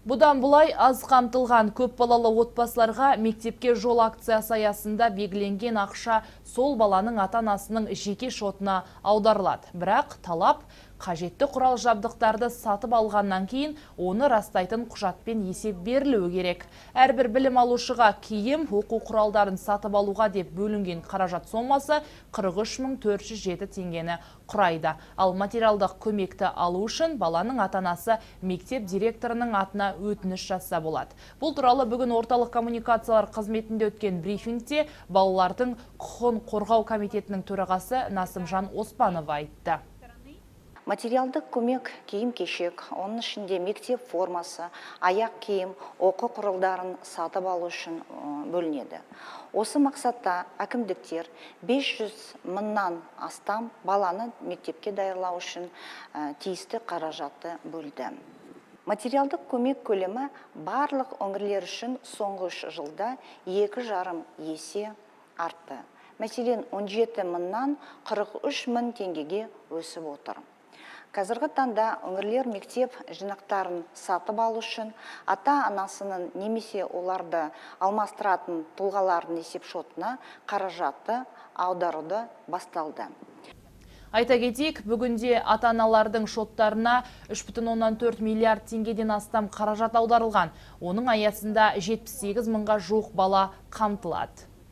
Бұдан бұлай аз қамтылған көп балалы отбасыларға «Мектепке жол» акциясы аясында белгіленген ақша сол баланың ата-анасының жеке шотына аударылады. Бірақ талап: қажетті құрал жабдықтарды сатып алғаннан кейін оны растайтын құжатпен есеп берілуі керек. Әрбір білім алушыға киім, оқу құралдарын сатып алуға деп бөлінген қаражат сомасы 43 407 теңгені құрайды. Ал материалдық көмекті алу үшін баланың ата-анасы мектеп директорының атына өтініш жазса болады. Бұл туралы бүгін орталық коммуникациялар қызметінде өткен брифингте балалардың құқығын қорғау комитетінің төрағасы Насымжан Оспанова айтты. Материалдық көмек киім кешек, оның ішінде мектеп формасы, аяқ киім, оқу құралдарын сатып алу үшін бөлінеді. Осы мақсатта әкімдіктер 500 мыңнан астам баланы мектепке даярлау үшін тиісті қаражатты бөлді. Материалдық көмек көлемі барлық өңірлер үшін соңғы 3 жылда 2,5 есе артты. Мәселен, 17 мыңнан 43 мың теңгеге өсіп отыр. Қазіргі таңда өңірлер мектеп жинақтарын сатып алу үшін ата анасының немесе оларды алмастыратын тұлғалардың есепшотына қаражатты аударуды басталды. Айта кетейік, бүгінде ата-аналардың шоттарына 3,4 миллиард теңгеден астам қаражат аударылған. Оның аясында 78 мыңға жуық бала қамтылады.